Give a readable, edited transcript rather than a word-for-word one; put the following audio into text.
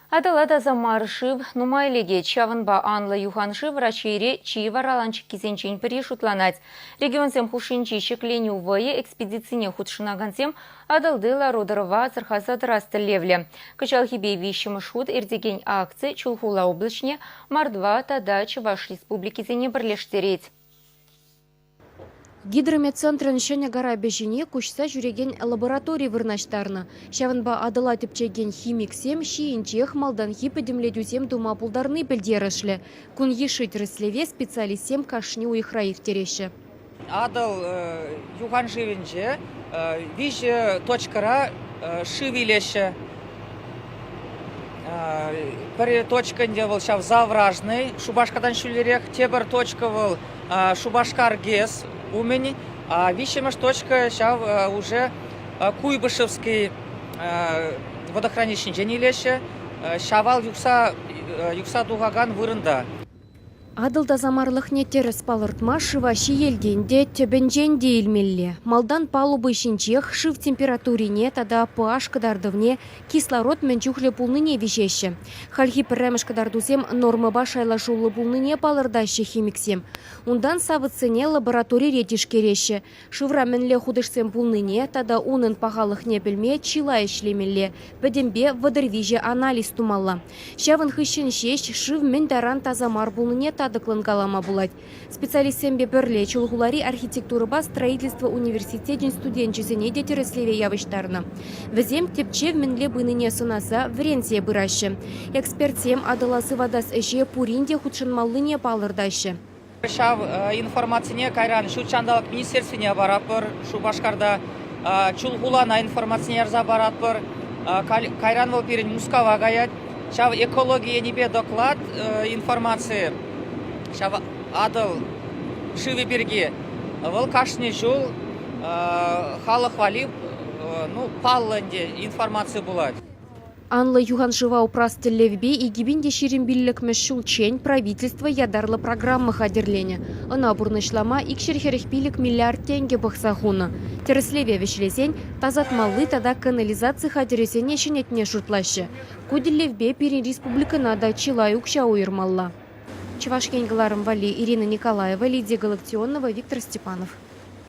Атӑла таса мар шыв нумай лекет, ҫавӑнпа анлӑ юхан шыв Раҫҫейре чи вараланчӑккисенчен пӗри шутланать. Регионсем хушшинчи ҫӗкленӳ вӑйӗ экспедицине хутшӑнакансем Атӑлти лару-тӑрӑва асӑрхаса тӑрас тӗллевлӗ. Кӑҫалхипе виҫҫӗмӗш хут иртекен акци Чулхула облаҫне Мордва тата Чӑваш Республикисене пӗрлештерет. Гидрометцентрӑн ҫӗнӗ карапӗ ҫине куҫса ҫӳрекен лаборатори вырнаҫтарнӑ. Ҫавӑнпа Атӑла тӗпчекен химиксем ҫийӗнчех малтанхи пӗтӗмлетӳсем тума пултарни пӗлтерӗшлӗ. Кун йышши тӗрӗслеве специалистсем кашни уйӑхра ирттереҫҫӗ. Атӑл юхан шывӗнче виҫӗ точкӑра шыв илеҫҫӗ. Пӗр точка ӗнтӗ вӑл ҫав Завражный, Шупашкартан ҫӳллӗрех, тепӗр точка вӑл Шупашкар ГЭС умӗн, виҫҫӗмӗш точка ҫав уже Куйбышевский водохранилищинчен илеҫҫӗ. Ҫавал юхса тухакан вырӑнта. Атӑл тасамарлӑхне тӗрӗс палӑртма шыва ҫиелтен те, тӗпӗнчен те илмелле. Малтан палуба ҫинчех шыв температурине тата pH кӑтартӑвне, кислород мӗн чухлӗ пулнине виҫеҫҫӗ. Хальхи пӗрремӗш кӑтартусем нормӑпа шайлашуллӑ пулнине палӑртаҫҫӗ химиксем. Унтан савӑтсене лабораторире тишкереҫҫӗ. Шывра мӗнле хутӑшсем пулнине тата унӑн пахалӑхне пӗлме чылай ӗҫлемелле, пӗтӗмпе 33 анализ тумалла. Ҫавӑн хыҫҫӑн ҫеҫ шыв мӗн таран таса мар пулнине татӑклӑн калама пулать. Специалистсемпе пӗрле Чулхулари архитектурӑпа строительство университечӗн студенчӗсене те тӗрӗслеве явӑҫтарнӑ. Вӗсем тӗпчев мӗнле пынине сӑнаса вӗренсе пыраҫҫӗ. Экспертсем Атӑла сыватас ӗҫе пурин те хутшӑнмаллине палӑртаҫҫӗ. Ҫав информацине кайран ҫут ҫанталӑк министерствине паратпӑр, Шупашкарта Чулхулана информацине ярса паратпӑр. Кайран вӑл пирӗн Мускава каять. Ҫав экологи енӗпе доклад информаци ҫав Атӑл шывӗ пирки вӑл кашни ҫул халӑх валли ну, паллӑ ӗнтӗ информаци пулать. Анлӑ юханшыва упрас тӗллевпе 2025-мӗш ҫулччен правительство ятарлӑ программа хатӗрленӗ. Ӑна пурнӑҫлама 245 миллиард тенкӗ пӑхса хунӑ. Тӗрӗслеве вӗҫлесен тасатмалли тата канализаци хатӗрӗсене ҫӗнетме шутлаҫҫӗ. Ку тӗллевпе пирӗн республикӑна та чылай укҫа уйӑрмалла. Чӑваш Ен кӑларӑм валли Ирина Николаева, Лидия Галактионова, Виктор Степанов.